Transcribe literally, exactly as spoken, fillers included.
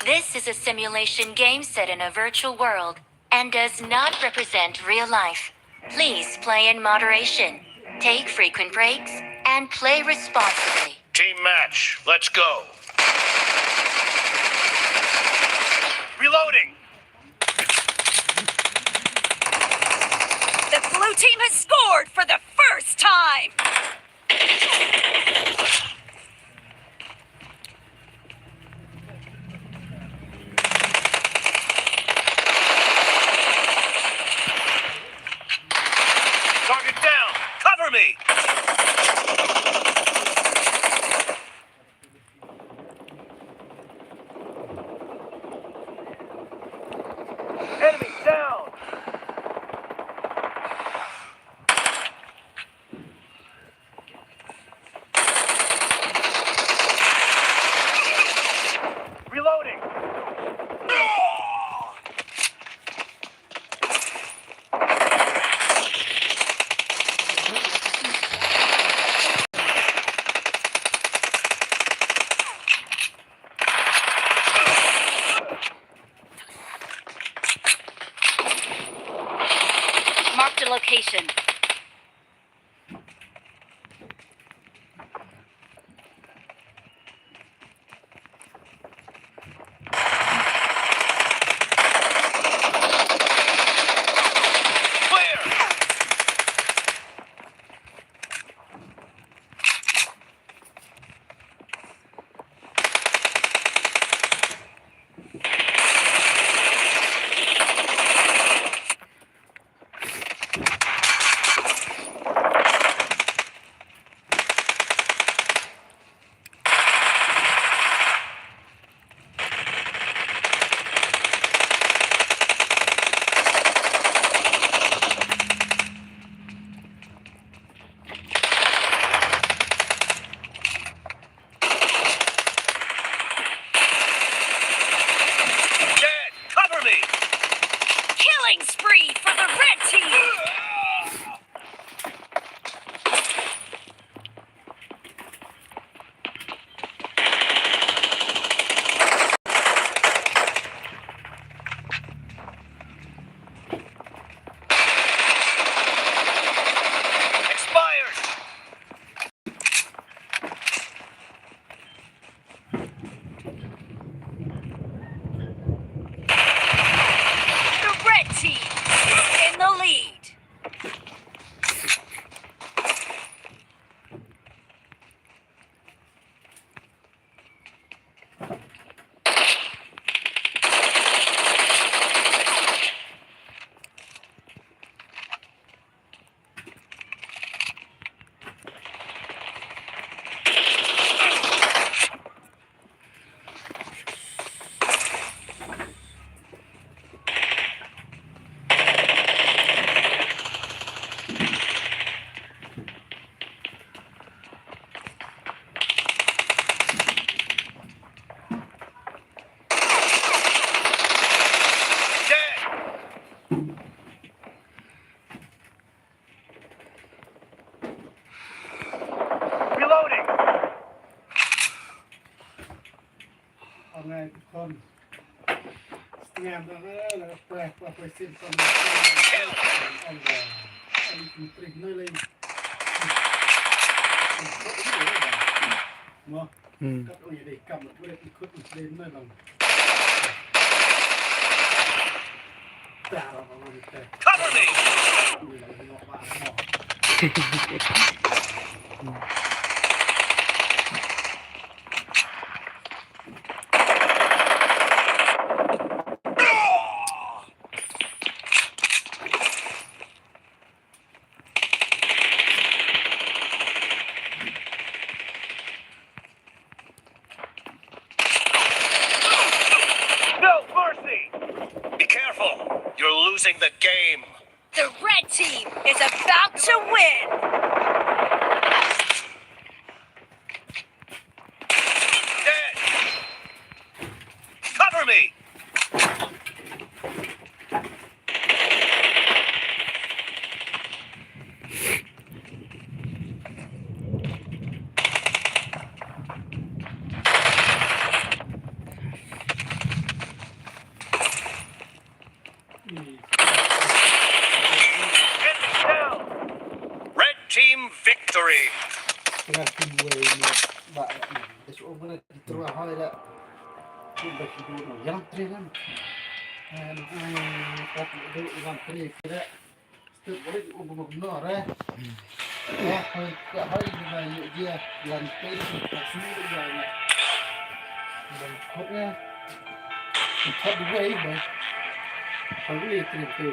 This is a simulation game set in a virtual world and does not represent real life. Please play in moderation, take frequent breaks, and play responsibly. Team match, let's go. Reloading. The blue team has scored for the first time. Target down. Cover me. Enemy down. Reloading. Marked a location. Dead! Cover me! Killing spree for the red team! Expired! The red team in the lead. Reloading. Ong ai khon. Sngam da la la pre pre pre sin khon. Ong da. Ai ku tri noi lai. Mo. Hmm. Kat ong ya dei kam le ku le ikut le noi bang. Cover me! No mercy! Be careful! You're losing the game! The red team is about to win! Dead! Cover me! Red team victory. Tengah team wei ni ba ni. Dia suruh mana kita hai dah. Tu bagi dulu yang tren kan. Eh, nak tak dulu yang tren kira. Step balik umur benar eh. Ya, hai ka hai ni lah yuk dia lantai tak sini dia ni. Dan kotnya. Empat dua eh boy. Kalau ni tren tu.